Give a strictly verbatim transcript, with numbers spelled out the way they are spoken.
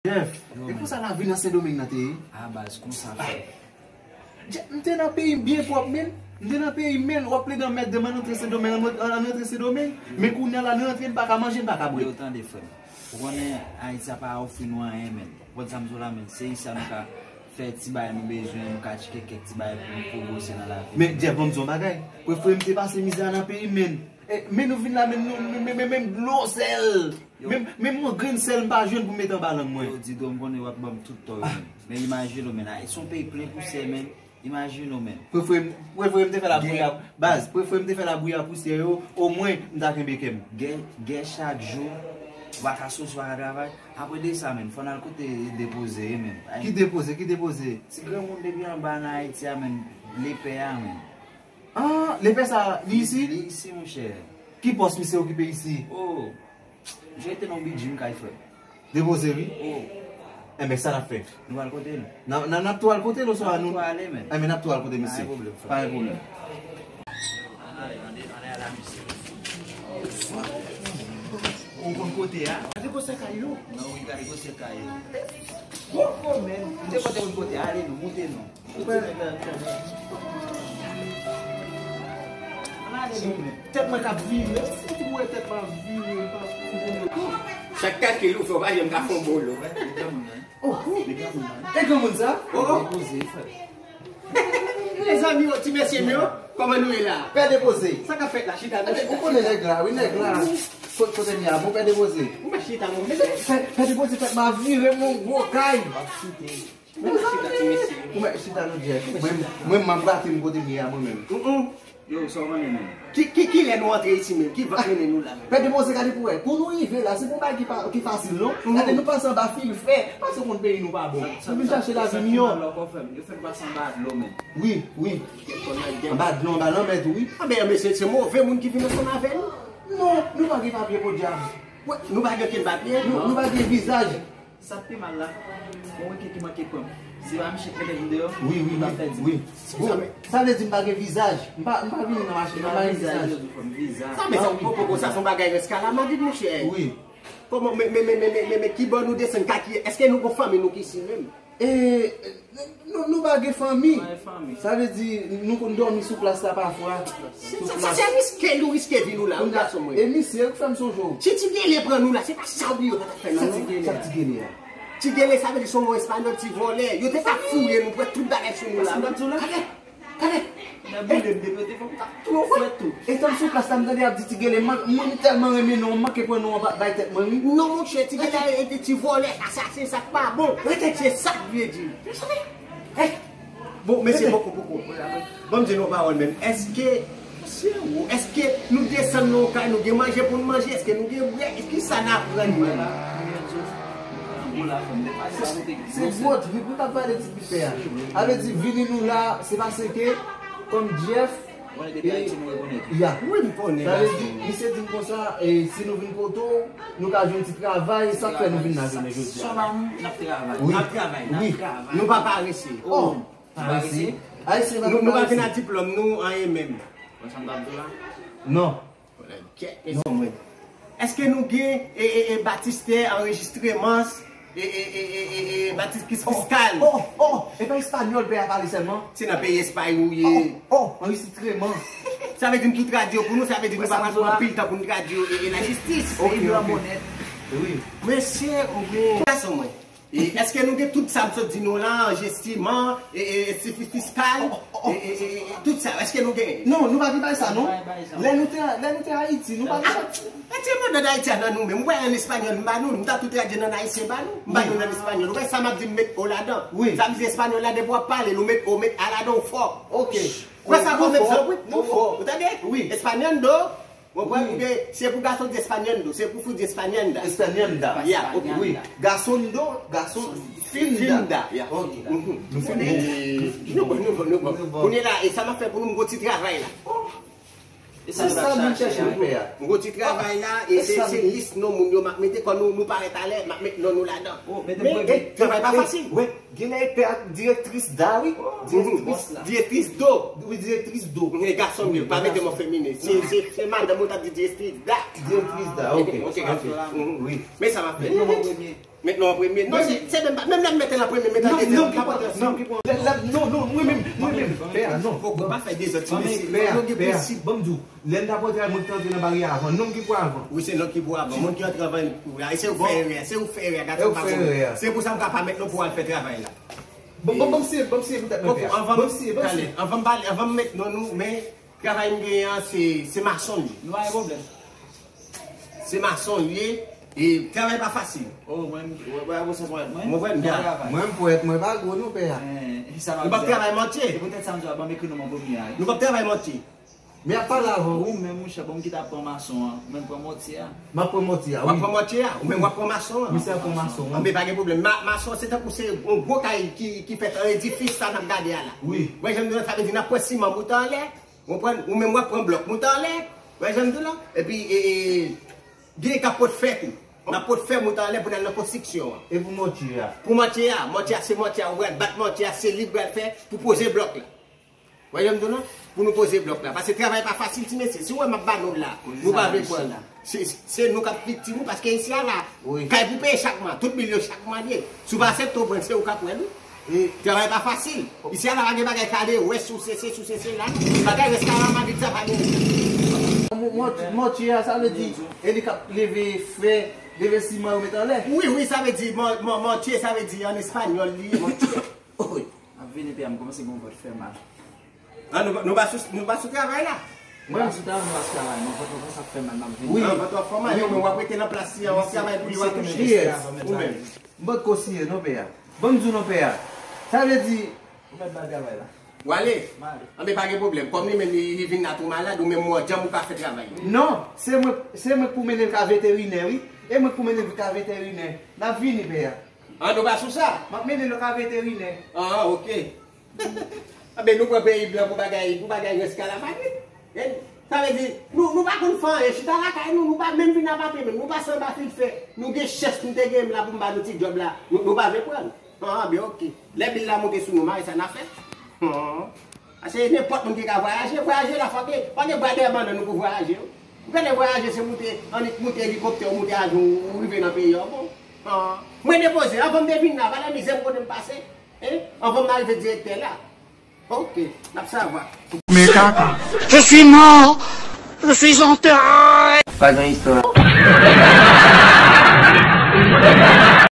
Jeff, e konsa lavi nan Sendomeng nan te ye? A baz, konsa fè. Jeff, m te nan peyi m byen pwòp, men. M te nan peyi m, men. W ap plede anmède m, ann antre Sendomeng, ann, ann antre Sendomeng. Men kounye a la, nou antre, n pa ka manje, n pa ka bwè. Yo, tande, frè m. Ou konnen Ayiti a pa ofri nou anyen, men. Ou konn sa m di w la, men. Se isi a nou ka fè ti bagay nou bezwen, nou ka tcheke kèk ti bagay pou nou pwogrese nan lavi. Men, Jeff, ban m di w yon bagay. Prefere m te pase mizè a nan peyi m, men. E, men nou vin la, men nou, men, men, men, men dlo sèl. Yo. Men, men yon grenn sèl m pa jwenn pou m mete anba lang mwen. Yo, Dido, m konnen w ap ban m tout tò yo, men. Men imajine w, men. Ayiti se yon peyi plen pousyè, men. Imajine w, men. Prefere m, prefere m te fè labouya, baz, prefere m te fè labouya pousyè yo, omwen m ta kenbe kè m. Gè, gè chak jou, w pa ka soti, w pa ka travay. Apre de sa, men, fò n al kote depoze, men. Ki depoze, ki depoze? Ti granmoun depi anba nan Ayiti a, men, lepè a, men. Ah, lepè sa, li isi? Li isi, monchè. Ki pòs misye okipe isi? Oh, misye rete nan Bidjim kay frè. Depoze, wi. Oh. Enben, sa n ap fè? Nou al kote l. N a, n a, n ap tou al kote l oswa nou? N ap tou ale, men. Enben, n ap tou al kote misye. Pa gen pwoblèm, frè. Pa gen pwoblèm. Ann ale, ann ale, ann ale la, misye. Ou konn kote a? Gade gwosè kay yo. Non, wi, gade gwosè kay yo. Bon, bon, men. Ou te konn kote a, ale nou, moute non. Tèt mwen k ap vire. Si w wè tèt mwen ap vire, m pa konprann. Chak kalkil ou fè, w pa janm ka fè yon bolo. Oh, e granmoun sa? Oh, oh. Mezanmi, oh, ti mesye m yo, kòman nou ye la? Pè Depoze. Sa k ap fèt la, chita nou, chita. Ou konnen nèg la, wi, nèg la. Kote, kote m ye a? Bon, Pè Depoze. Ou mèt chita, mon mesye. Pè, Pè Depoze, tèt mwen ap vire, mon gwo kay. Mezanmi! Ou mèt chita nou, Jeff. Mwen, mwen, m ap bati m kote m ye a, mwen menm. Mm, mm. Yo, sa w konnen menm? Ki, ki, kilè nou antre isi menm? Ki vant mennen nou la menm? Pè Depoze, gade pou wè. Pou nou rive la, se pa yon bagay ki pa, ki fasil, non. Mm. Gade, nou pase anba fil fè, paske konn peyi nou pa bon. Nou vin chache lavi miyò. Yo fè n pase anba dlo menm. Wi, wi. Anba dlo, anba lanmè tou, wi. Anben, mesye, se move moun ki vin ansanm avè nou. Non, nou pa gen papye, podyab. Wè, nou pa gen okenn papye. Nou, nou pa gen vizaj. Sa k pi mal la, yon rekin ki manke pran m. Se pa misye k mete m deyò, wi, wi, m ap pèdi. Wi. Bon, sa vle di m pa gen vizaj. M pa, m pa vini nan mache, m pa gen vizaj. Sa, men sa, ou poko konsa, se yon bagay rès kalamadrid, monchè. Wi. Kòman, men, men, men, ki bò nou desann, ka ki, èske nou gon fanmi nou ki isi menm? E, nou, nou pa gen fanmi. Pa gen fanmi. Sa vle di, nou konn dòmi sou plas la pafwa. Sa, sa, sa, se riske nou riske vi nou la, wi, gason mwen. E misye, ou fè m sonje w. Si Ti Gele pran nou la, se pa sa ou bliye yo pa t ap fè nou, non? Sa Ti Gele a? Ti Gele, sa vle di se yon mo espanyòl, ti vòlè. Yo te ka fouye nou, pran tout bagay sou nou la. Gade, gade. Nan boule m te pete, fò m t ap tou fwèt tou. E tann sou plas la, m tande y ap di Ti Gele, man, mwen m tèlman renmen non, m manke pran non an ba-, bay tèt mwen, wi. Non, monchè, Ti Gele, e, e, ti vòlè, asasen, sa k pa bon. Rete, se sa k vle di. Bon, mesye, poko, poko. Ban m di nou yon pawòl menm. Èske, èske nou desann nan yon kay, nou gen manje pou n manje? Èske nou gen bwè? Kisa n aprann menm? Se gwo trip, nou t ap pale ti pipè a. Sa vle di, vini nou la, se paske, kòm Jeff, ya. Wi, m konnen. Sa vle di, misye di m konsa, e, si nou vin kote w, nou ka jwenn ti travay, sa k fè nou vin la jounen jodi a. Sa w ba nou, n ap travay. Wi. N ap travay, n ap travay. Nou pa parese. Oh, parese. Ayisyen pa parese. Nou, nou pa vin ak diplòm nou, anyen menm. Wè sa m t ap di w la? Non. Kèt, mesye mwen. Èske nou gen, e, e, e, batistè, anrejistreman, e, e, batis-, kis fiskal? Oh, oh, oh, e pa espanyòl pè a pale sèlman? Se nan peyi Espay ou ye. Oh, oh, anrejistreman. Sa vle di nou tou tradui yo pou nou, sa vle di nou pa pral pran anpil tan pou nou tradui yo, e, e lajistis. Ok, ok. Wi. Mesye, ou gen gason mwen. E èske nou gen tout sa m sot di nou la, anrejistreman, e, e, e, sètifika fiskal, e, e, e, e, tout sa, èske nou gen? Non, nou pa gen bagay sa, non. Lè nou te, lè nou te Ayiti, nou pa gen. Mete mo nan Ayiti a nan nou menm. Ou wè an espanyòl, m ba nou, m ta tou tradui nan ayisyen ba nou. M ba nou nan espanyòl. Ou wè sa m ap di, m met o ladan. Wi. Sa m di espanyòl la, depi w ap pale l, ou met o, met a ladan, ou fò. Ok. Wè sa, ou met sa, wi, ou fò. Ou tande? Wi. Españando. Ou konprann? Oubyen, se pou gason di españando, se pou fi di españanda. Españanda. Ya, ok. Wi. Gasondo, gason, finda. Finda, ya. Ok. Nou fini. Nou bon, nou bon, nou bon. Kounye la, e sa m ap fè pou nou, m gon ti travay la. E sa nou vin chèche nou fè a? M gon ti travay la, e se, se lis non moun yo m ap mete, kòm nou, nou parèt talè, m ap met non nou ladan. Men, e, travay pa fasil. Wi. Genlè e pè ak direktris da, wi. Direktris, direktris do. Wi, direktris do. E gason m yo, pa mete m an feminen. Se, se, se madanm ou t ap di direktris da. Direktris da, ok. Ok, ok. Wi. Men sa m ap fè. Met nou an premye. Non, se, se menm pa, menm lè m mete l an premye, m mete l an dezyèm, m pa pran trans. Non, non, non, mwen menm, mwen menm, pè a, non. Poko pa fè dezòd, ti mesye. Pè a, pè a, ban m di w, lè n t ap antre a, mwen te antre nan baryè a avan. Non ki pou avan. Wi, se non ki pou avan. Moun ki antre avan, e se ou fè erè, se ou fè erè, gade sa pa bon. Se pou sa m ka pa met nou pou al fè travay la. Bon, bon, bon, m siye, bon, m siye pou tèt mwen, pè a. Bon, m siye, bon, m siye. Anvan m pale, anvan m met non nou, men travay m genyen an, se, se mason li ye. Nou pa gen pwoblèm. Se mason li ye, e travay pa fasil. Oh, mwen, wè, wè, wè, wè, wè, mwen, mwen, mwen, mwen, mwen, mwen, mwen, mwen pa gwo non, pè a. Nou p ap travay mantye. Se poutèt sa m di w, ban m ekri non m an premye a, wi. Nou p ap travay mantye. Men ap pale avan, wi. Ou menm, monchè, bon, m kite ap pran mason an. Mwen pran mòtye a. M ap pran mòtye a, wi. W ap pran mòtye a, ou menm w ap pran mason an. Misye ap pran mason an. Anben, pa gen pwoblèm. Ma-, mason, se tankou se yon gwo kay ki, ki fèt an edifis, sa n ap gade a la. Wi. Wè, jan m di w la, sa vle di n ap pran siman moute anlè, ou konprann? Ou menm w ap pran blòk moute anlè, wè, jan m di w la. Epi, e, e, gen k ap pot fè tou. N ap pot fè moute anlè pou n al nan konstriksyon an. E pou mòtye a? Pou mòtye a, mòtye a, se mòtye a, ou pral bat mòtye a, se li k pral fè pou poze blòk la. Wè, jan m di w la, pou nou poze blòk la. Paske travay pa fasil, ti mesye. Si w wè m ap ba nou l la, nou pa vle pran l la. Se, se nou k ap viktim, wi, paske isi a la, kay pou peye chak mwa, tout bil yo chak mwa li ye. Si w pa aksepte w pran l, se ou k ap pran l, wi. Travay pa fasil. Isi a la, pa gen bagay kale, wè, sou se, se, sou se, se la. Bagay rès kalamavit sa pa gen. Mò-, mò-, mòtye a, sa vle di, e li k ap leve fè, leve siman yo met anlè. Wi, wi, sa vle di, mò-, mò-, mòtye, sa vle di, an espanyòl, li, mòtye. Wi. M ap vini, pè a, m kòmanse gen yon vant fè mal. Ah, nou, nou pa sou, nou pa sou travay la? Mwen, m sou travay, mwen pa sou travay, non. Vant mwen kòmanse ap fè mal, m ap vini. Wi. Ah, vant w ap fè w mal, wi, men w ap rete nan plas li a, w ap travay pou li, w ap touche. Yes. Ou menm. M pa t ko siye, non, pè a. Ban m di w, non, pè a. Sa vle di. Ou mèt ba travay la. W ale? M ale. Anben, pa gen pwoblèm. Kòm li menm, li, li vin la tou malad, ou menm, w djanm ou pa fè travay. Non, se mwen, se mwen k pou mennen l ka veterinè, wi. E mwen k pou mennen l ka veterinè. N ap vini, pè a. Ah, nou pa sou sa? M ap mennen nou ka veterinè. Ah, ok. Anben, nou pran peyi blan pou bagay, pou bagay rès kalamavit. E, sa vle di, nou, nou pa konn fè anyen, chita lakay nou, nou pa menm vin ap ape menm, nou pase anba fil fè, nou gen chans nou te gen la pou m ba nou ti djòb la, nou, nou pa vle pran l. Ah, ben, ok. Lè bil la moute sou nou, mare sa n a fè. Ah. Paske nenpòt moun ki ka vwayaje, vwayaje la, fò gen, fò gen bwa dèyè bannann nou pou vwayaje, wi. Ou konnen vwayaje se moute, annik moute elikoptè, ou moute avyon, ou rive nan peyi a, bon. Ah. Mwen depoze, anvan m te vin la, pa la mizè m konnen m pase, hein? Anvan m arive direktè la. Ok, n ap savwa. Men kaka. Je suis mort. Je suis enterré. Pa gen istwa.